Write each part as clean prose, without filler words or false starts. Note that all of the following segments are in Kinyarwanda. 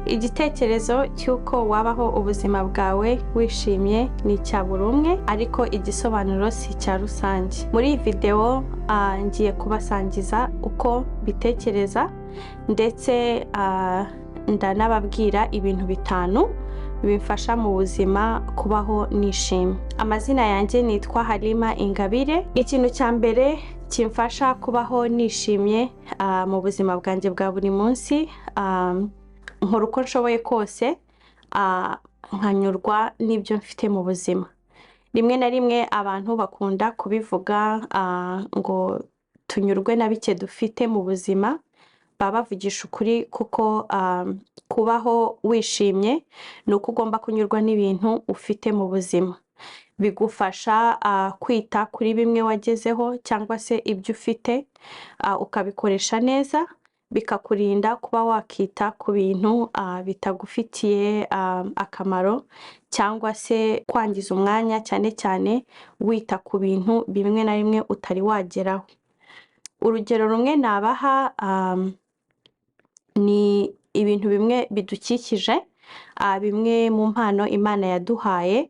Igitekerezo cy'uko wabaho ubuzima bwawe wishimye ni icya buri umwe, ariko igisobanuro si icya rusange. Muri iyi videwo ngiye kubasangiza uko mbitekereza, ndetse ndanababwira ibintu bitanu bimfasha mu buzima kubaho nishimye. Amazina yanjye nitwa Halima Ingabire. Ikintu cya mbere kimfasha kubaho nishimye mu buzima bwanjye bwa buri munsi, nkora uko nshoboye kose nkanyurwa n'ibyo mfite mu buzima. Rimwe na rimwe abantu bakunda kubivuga ngo tunyurwe na bike dufite mu buzima. Baba bavugisha ukuri, kuko kubaho wishimye ni uko ugomba kunyurwa n'ibintu ufite mu buzima. Bigufasha kwita kuri bimwe wagezeho cyangwa se ibyo ufite, ukabikoresha neza, bikakurinda kuba wakita ku bintu bitagufitiye akamaro cyangwa se kwangiza umwanya, cyane cyane wita ku bintu bimwe na bimwe utari wageraho. Urugero rumwe nabaha ni ibintu bimwe bidukikije, bimwe mu mpano Imana yaduhaye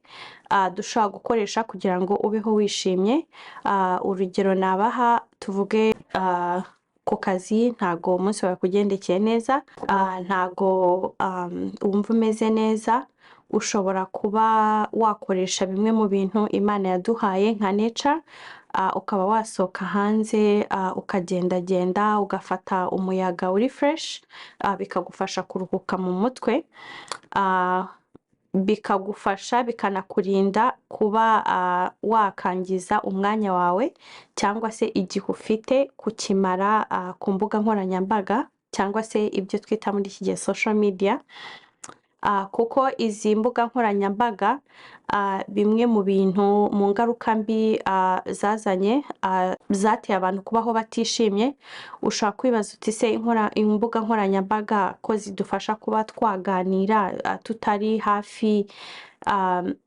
dushobora gukoresha kugira ngo ubeho wishimye. Urugero nabaha, tuvuge ku kazi ntago umunsi wawe kugendekeye neza, ntago wumva umeze neza, ushobora kuba wakoresha bimwe mu bintu Imana yaduhaye nka nature, ukaba wasohoka hanze, ukagendagenda, ugafata umuyaga uri fresh, bikagufasha kuruhuka mu mutwe, bikagufasha, bikanakurinda kuba wakangiza umwanya wawe cyangwa se igihe ufite kukimara ku mbuga nkoranyambaga cyangwa se ibyo twita muri iki gihe social media, kuko izi mbuga nkoranyambaga, bimwe mu bintu mu ngaruka mbi zazanye, zateye abantu kubaho batishimye. Ushobora kwibaza uti: "Se imbuga nkoranyambaga ko zidufasha kuba twaganira tutari hafi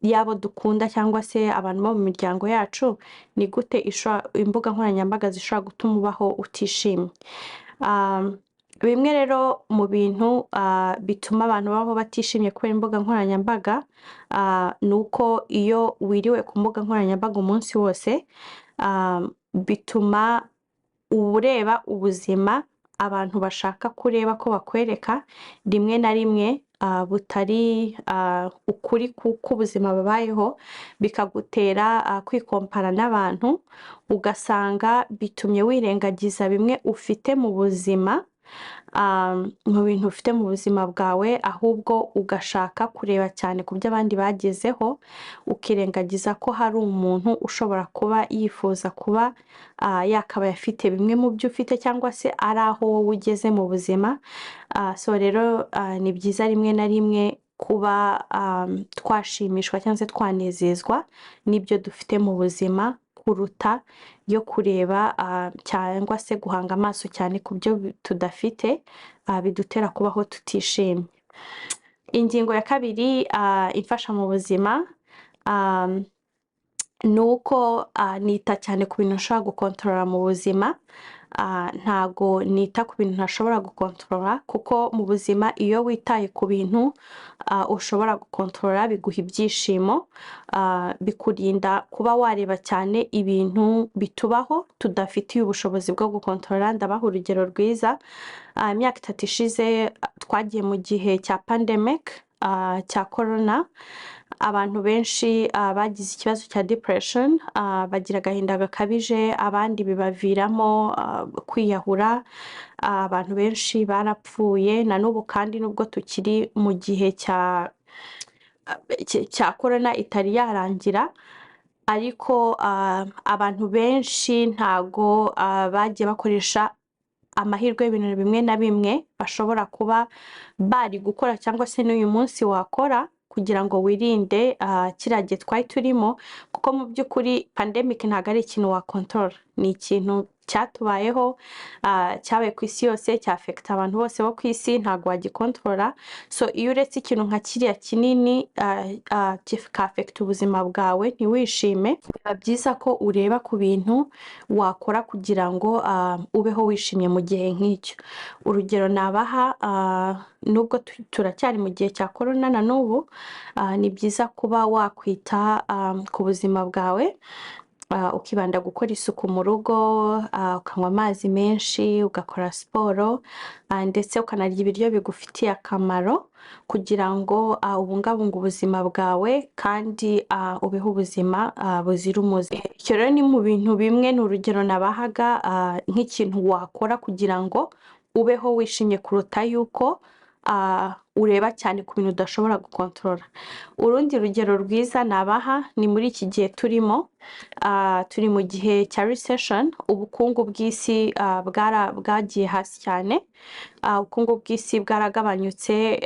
y'abo dukunda cyangwa se abantu bo mu miryango yacu, ni gute imbuga nkoranyambaga zishobora gutuma ubaho utishimye?" Bimwe rero mu bintu bituma abantu babaho batishimye kubera imbuga nkoranyambaga, ni uko iyo wiriwe ku mbuga nkoranyambaga umunsi wose, bituma ureba ubuzima abantu bashaka kureba ko bakwereka, rimwe na rimwe butari ukuri k'ubuzima babayeho, bikagutera kwikompara n'abantu, ugasanga bitumye wirengagiza bimwe ufite mu buzima, mu bintu ufite mu buzima bwawe, ahubwo ugashaka kureba cyane ku byo abandi bagezeho, ukirengagiza ko hari umuntu ushobora kuba yifuza kuba yakabaye afite bimwe mu byo ufite cyangwa se ari aho wowe ugeze mu buzima. So rero ni byiza rimwe na rimwe kuba twashimishwa cyangwa se twanezezwa n'ibyo dufite mu buzima kuruta yo kureba cyangwa se guhanga amaso cyane ku byo tudafite, bidutera kubaho tutishimye. Ingingo ya kabiri imfasha mu buzima ni uko nita cyane ku bintu nshobora gukontorora mu buzima. Ntago nita ku bintu ntashobora gukontorora, kuko mu buzima iyo witaye ku bintu ushobora gukontorora biguha ibyishimo, bikurinda kuba wareba cyane ibintu bitubaho tudafitiye ubushobozi bwo gukontorora. Ndabaha urugero rwiza. Imyaka 3 ishize twagiye mu gihe cya pandemic, cya corona. Abantu benshi bagize ikibazo cya depression, bagira agahinda gakabije, abandi bibaviramo kwiyahura, abantu benshi barapfuye. Na n'ubu kandi, nubwo tukiri mu gihe cya corona itari yarangira, ariko abantu benshi ntago bagiye bakoresha amahirwe y'ibintu bimwe na bimwe bashobora kuba bari gukora cyangwa se n'uyu munsi wakora kugira ngo wirinde kiriya gihe twari turimo, kuko mu by'ukuri pandemic ntabwo ari ikintu wakontorora, ni ikintu Cyatubayeho, cyabaye ku isi yose, cyaffecta abantu bose bo ku isi, ntabwo wagikontorora. So iyo uretse ikintu nka kiriya kinini kikaffecta ubuzima bwawe ntiwishime, biba byiza ko ureba ku bintu wakora kugira ngo ubeho wishimye mu gihe nk'icyo. Urugero nabaha, nubwo turacyari mu gihe cya korona na n'ubu, ni byiza kuba wakwita ku buzima bwawe, ukibanda gukora isuku mu rugo, ukanywa amazi menshi, ugakora siporo, ndetse ukanarya ibiryo bigufitiye akamaro kugira ngo ubungabunge ubuzima bwawe kandi ubeho ubuzima buzira umuze. Icyo rero ni mu bintu bimwe, ni urugero nabahaga nk'ikintu wakora kugira ngo ubeho wishimye kuruta yuko ureba cyane ku bintu udashobora gukontorora. Urundi rugero rwiza nabaha ni muri iki gihe turimo, turi mu gihe cya recession, ubukungu bw'isi bwagiye hasi cyane, ubukungu bw'isi bwaragabanyutse,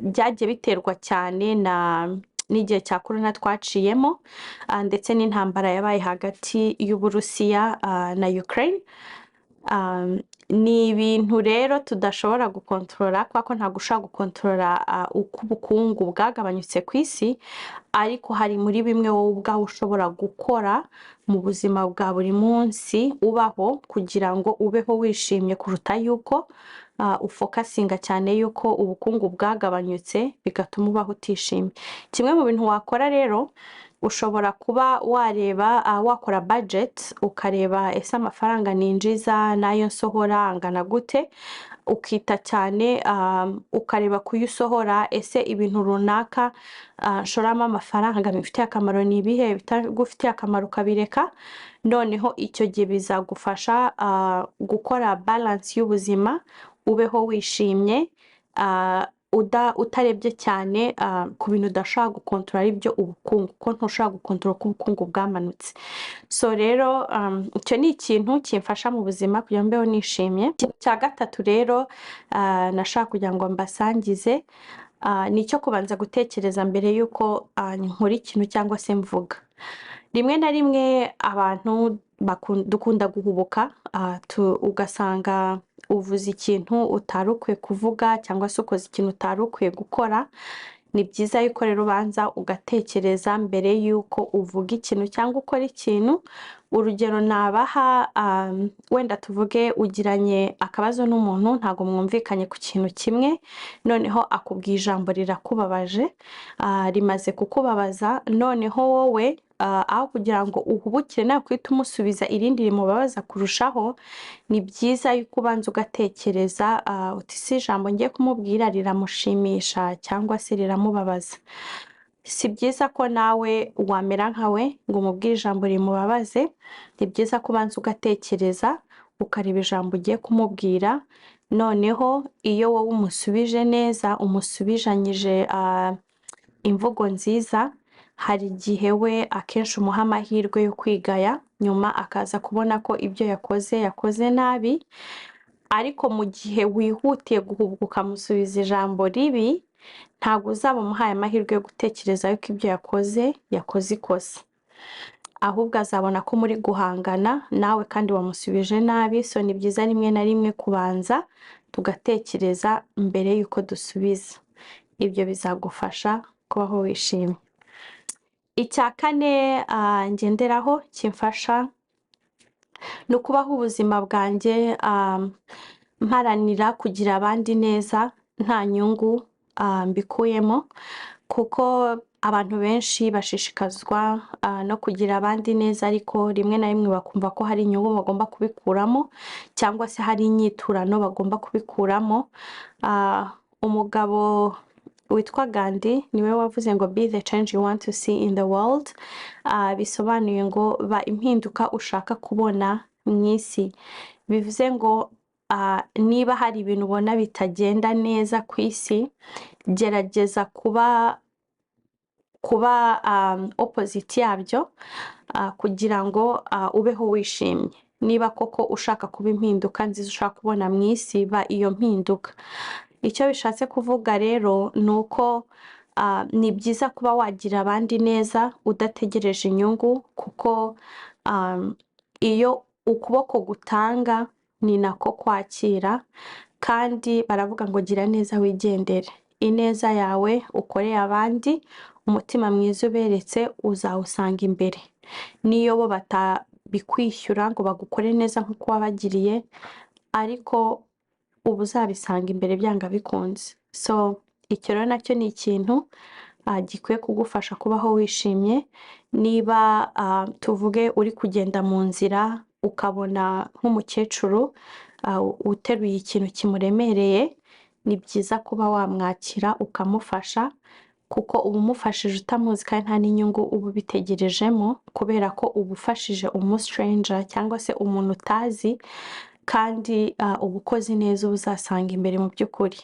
byagiye biterwa cyane na n'igihe cya korona twaciyemo, ndetse n'intambara yabaye hagati y'Uburusiya na Ukraine. Ni ibintu rero tudashobora gukontorora kubera ko ntabwo ushobora gukontorora uko ubukungu bwagabanyutse ku isi, ariko hari muri bimwe wowe ubwawe ushobora gukora mu buzima bwa buri munsi ubaho kugira ngo ubeho wishimye kuruta yuko ufocusinga cyane yuko ubukungu bwagabanyutse bigatuma ubaho utishimye. Kimwe mu bintu wakora rero, ushobora kuba wareba, wakora budget, ukareba ese amafaranga ninjiza n'ayo nsohora angana gute, ukita cyane ukareba ku yo usohora, ese ibintu runaka nshoramo amafaranga bimfitiye akamaro ni ibihe, ibitagufitiye akamaro ukabireka, noneho icyo gihe bizagufasha gukora balance y'ubuzima, ubeho wishimye, utarebye cyane ku bintu udashobora gukontorora aribyo ubukungu, kuko ntushobora gukontorora uko ubukungu bwamanutse. So rero icyo ni ikintu kimfasha mu buzima kugira ngo mbeho nishimye. Ikintu cya gatatu rero nashaka kugira ngo mbasangize, ni icyo kubanza gutekereza mbere y'uko nkora ikintu cyangwa se mvuga. Rimwe na rimwe abantu dukunda guhubuka, ugasanga uvuze ikintu utari ukwiye kuvuga cyangwa se ukoze ikintu utari ukwiye gukora. Ni byiza yuko rero ubanza ugatekereza mbere y'uko uvuga ikintu cyangwa ukora ikintu. Urugero nabaha, wenda tuvuge ugiranye akabazo n'umuntu, ntabwo mwumvikanye ku kintu kimwe, noneho akubwiye ijambo rirakubabaje, rimaze kukubabaza, noneho wowe aho kugira ngo uhubukire nawe guhita umusubiza irindi rimubabaza kurushaho, ni byiza yuko ubanza ugatekereza uti ese ijambo ngiye kumubwira riramushimisha cyangwa se riramubabaza? Si byiza ko nawe wamera nkawe ngo umubwire ijambo rimubabaze, ni byiza ko ubanza ugatekereza ukareba ijambo ugiye kumubwira, noneho iyo wowe umusubije neza, umusubizanyije imvugo nziza, hari igihe we akenshi umuha amahirwe yo kwigaya, nyuma akaza kubona ko ibyo yakoze yakoze nabi, ariko mu gihe wihutiye guhubuka ukamusubiza ijambo ribi, ntabwo uzaba umuhaye amahirwe yo gutekereza yuko ibyo yakoze yakoze ikosa. Ahubwo azabona ko muri guhangana nawe kandi wamusubije nabi. So ni byiza rimwe na rimwe kubanza tugatekereza mbere y'uko dusubiza. Ibyo bizagufasha kubaho wishimye. Icya kane ngenderaho kimfasha ni ukubaho ubuzima bwanjye mparanira kugira abandi neza nta nyungu mbikuyemo, kuko abantu benshi bashishikazwa no kugira abandi neza, ariko rimwe na rimwe bakumva ko hari inyungu bagomba kubikuramo cyangwa se hari inyiturano bagomba kubikuramo. Umugabo witwa Gandhi niwe wavuze ngo "Be the change you want to see in the world", bisobanuye ngo ba impinduka ushaka kubona mu isi. Bivuze ngo niba hari ibintu ubona bitagenda neza ku isi, gerageza kuba opposite yabyo kugira ngo ubeho wishimye. Niba koko ushaka kuba impinduka nziza ushaka kubona mu isi, ba iyo mpinduka. Icyo bishatse kuvuga rero ni uko ni byiza kuba wagira abandi neza udategereje inyungu, kuko iyo Ukuboko gutanga ni nako kwakira, kandi baravuga ngo gira neza wigendere. Ineza yawe ukoreye abandi, umutima mwiza uberetse, uzawusanga imbere. Niyo bo batabikwishyura ngo bagukore neza nk'uko wabagiriye, ariko uba uzabisanga imbere byanga bikunze. So icyo rero nacyo ni ikintu gikwiye kugufasha kubaho wishimye. Niba tuvuge uri kugenda mu nzira, ukabona nk'umukecuru uteruye ikintu kimuremereye, ni byiza kuba wamwakira ukamufasha, kuko uba umufashije utamuzi kandi nta n'inyungu uba ubitegerejemo, kubera ko uba ufashije umu stranger cyangwa se umuntu utazi, kandi uba ukoze neza uba uzasanga imbere mu by'ukuri.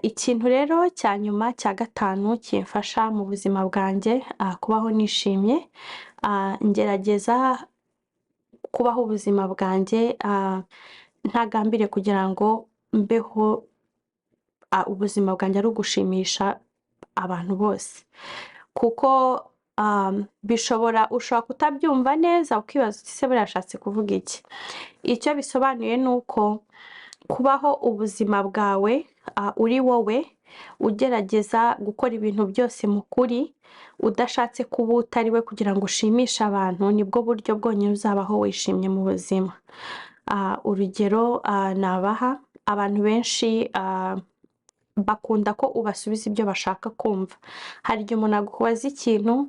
Ikintu rero cya nyuma cya gatanu kimfasha mu buzima bwanjye kubaho nishimye, ngerageza kubaho ubuzima bwanjye ntagambiriye kugira ngo mbeho ubuzima bwanjye ari ugushimisha abantu bose, kuko bishobora ushobora kutabyumva neza, ukibaza uti: "Se buriya ashatse kuvuga iki?" Icyo bisobanuye ni uko kubaho ubuzima bwawe uri wowe, ugerageza gukora ibintu byose mu kuri, udashatse kuba utari we kugira ngo ushimishe abantu, nibwo buryo bwonyine uzabaho wishimye mu buzima. Urugero nabaha, abantu benshi bakunda ko ubasubiza ibyo bashaka kumva. Hari igihe umuntu agubaza ikintu,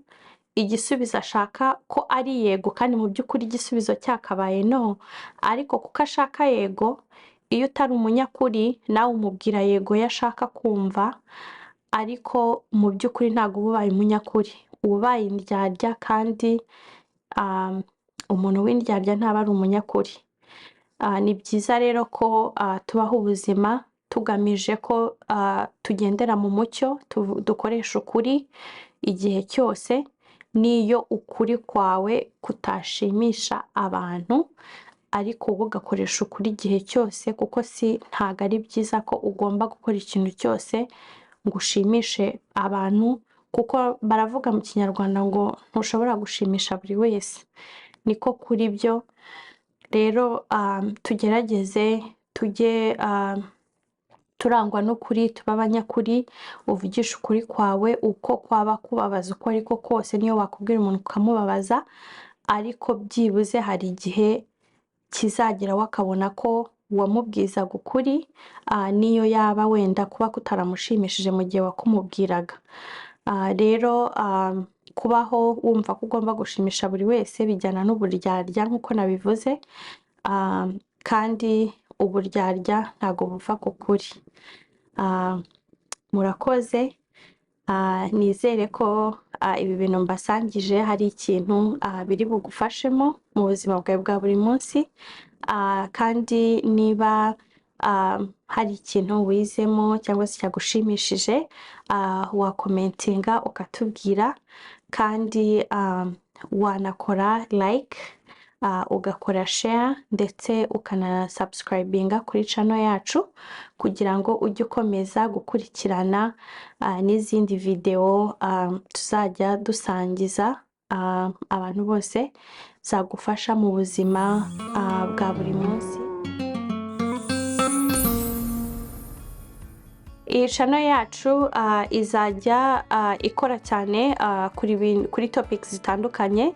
igisubizo ashaka ko ari yego, kandi mu by'ukuri igisubizo cyakabaye no, ariko kuko ashaka yego, iyo utari umunyakuri nawe umubwira yego yo ashaka kumva, ariko mu by'ukuri ntabwo uba ubaye umunyakuri, uba ubaye indyarya, kandi umuntu w'indyarya ntaba ari umunyakuri. Ni byiza rero ko tubaho ubuzima tugamije ko tugendera mu mucyo, dukoresha ukuri igihe cyose, n'iyo ukuri kwawe kutashimisha abantu, ariko wowe ugakoresha ukuri igihe cyose, kuko si ntabwo ari byiza ko ugomba gukora ikintu cyose ngo ushimishe abantu, kuko baravuga mu Kinyarwanda ngo ntushobora gushimisha buri wese. Niko kuri byo rero, tugerageze tujye turangwa n'ukuri, tube abanyakuri, uvugishe ukuri kwawe uko kwaba kubabaza uko ariko kose, niyo wakubwira umuntu ukamubabaza, ariko byibuze hari igihe kizagera we akabona ko wamubwizaga ukuri, n'iyo yaba wenda kuba kutaramushimishije mu gihe wakumubwiraga. Rero kubaho wumva ko ugomba gushimisha buri wese bijyana n'uburyarya nk'uko nabivuze, kandi uburyarya ntabwo buva ku kuri. Murakoze, nizere ko ibi bintu mbasangije hari ikintu biri bugufashemo mu buzima bwawe bwa buri munsi, kandi niba hari ikintu wizemo cyangwa se cyagushimishije, wacommentinga ukatubwira, kandi wanakora like, ugakora share, ndetse ukanasubscribinga kuri channel yacu kugira ngo ujye ukomeza gukurikirana n'izindi videwo tuzajya dusangiza abantu bose, zagufasha mu buzima bwa buri munsi. Iyi channel yacu izajya ikora cyane kuri topics zitandukanye,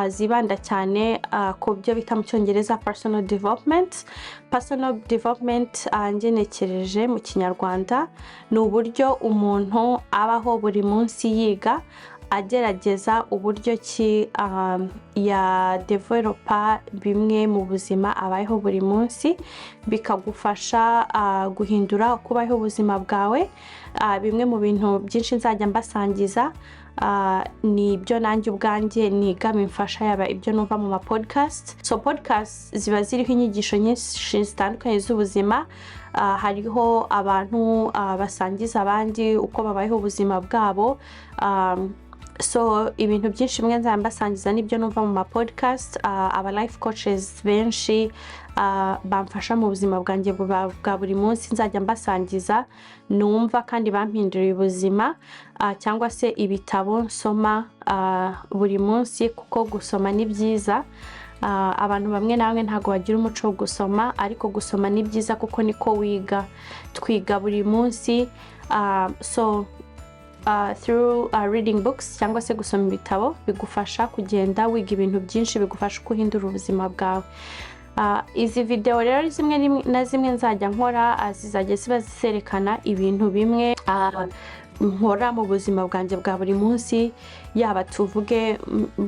zibanda cyane ku byo bita mu Cyongereza personal development. Personal development, ngenekereje mu Kinyarwanda, ni uburyo umuntu abaho buri munsi yiga, agerageza uburyo ki ya developa bimwe mu buzima abayeho buri munsi, bikagufasha guhindura uko ubayeho ubuzima bwawe. Bimwe mu bintu byinshi nzajya mbasangiza ni ibyo nanjye ubwanjye niga bimfasha, yaba ibyo numva mu ma podcast. So podcast ziba ziriho inyigisho nyinshi zitandukanye z'ubuzima. Hariho abantu basangiza abandi uko babayeho ubuzima bwabo. So ibintu byinshi bimwe nzajya mbasangiza nibyo numva mu ma podcast, aba life coaches benshi bamfasha mu buzima bwanjye bwa buri munsi nzajya mbasangiza numva kandi bampinduriye ubuzima, cyangwa se ibitabo nsoma buri munsi, kuko gusoma ni byiza. Abantu bamwe na bamwe ntabwo bagira umuco wo gusoma, ariko gusoma ni byiza kuko niko wiga. Twiga buri munsi. So through reading books cyangwa se gusoma ibitabo bigufasha kugenda wiga ibintu byinshi, bigufasha uko uhindura ubuzima bwawe. Izi video rero zimwe na zimwe nzajya nkora, zizajya ziba zerekana ibintu bimwe nkora mu buzima bwanjye bwa buri munsi, yaba tuvuge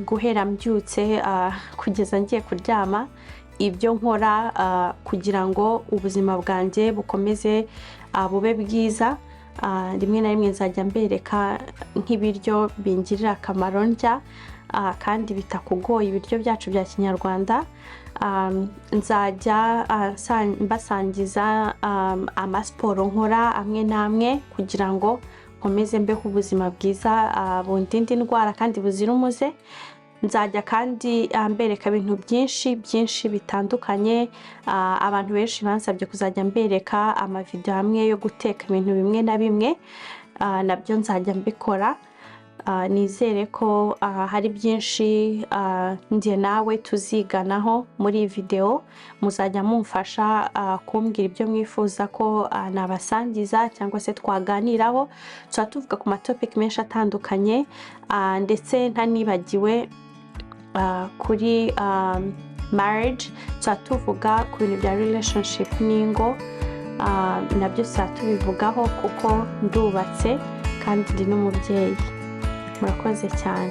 guhera mbyutse kugeza ngiye kuryama, ibyo nkora kugira ngo ubuzima bwanjye bukomeze bube bwiza. Rimwe na rimwe nzajya mbereka nk'ibiryo bingirira akamaro ndya kandi bitakugoye, ibiryo byacu bya kinyarwanda. Nzajya mbasangiza amasiporo nkora amwe n'amwe kugira ngo nkomeze mbeho ubuzima bwiza bundinda indwara kandi buzira umuze. Nzajya kandi mbereka ibintu byinshi byinshi bitandukanye. Abantu benshi bansabye kuzajya mbereka amavidewo amwe yo guteka ibintu bimwe na bimwe, nabyo nzajya mbikora. Nizere ko hari byinshi njye nawe tuziganaho muri iyi videwo. Muzajya mumfasha kumbwira ibyo mwifuza ko nabasangiza cyangwa se twaganiraho. Tuba tuvuga ku matopic menshi atandukanye, ndetse ntanibagiwe kuri marriage, tuba tuvuga ku bintu bya relationship n'ingo, nabyo tuba tubivugaho kuko ndubatse kandi ndi n'umubyeyi. Murakoze cyane.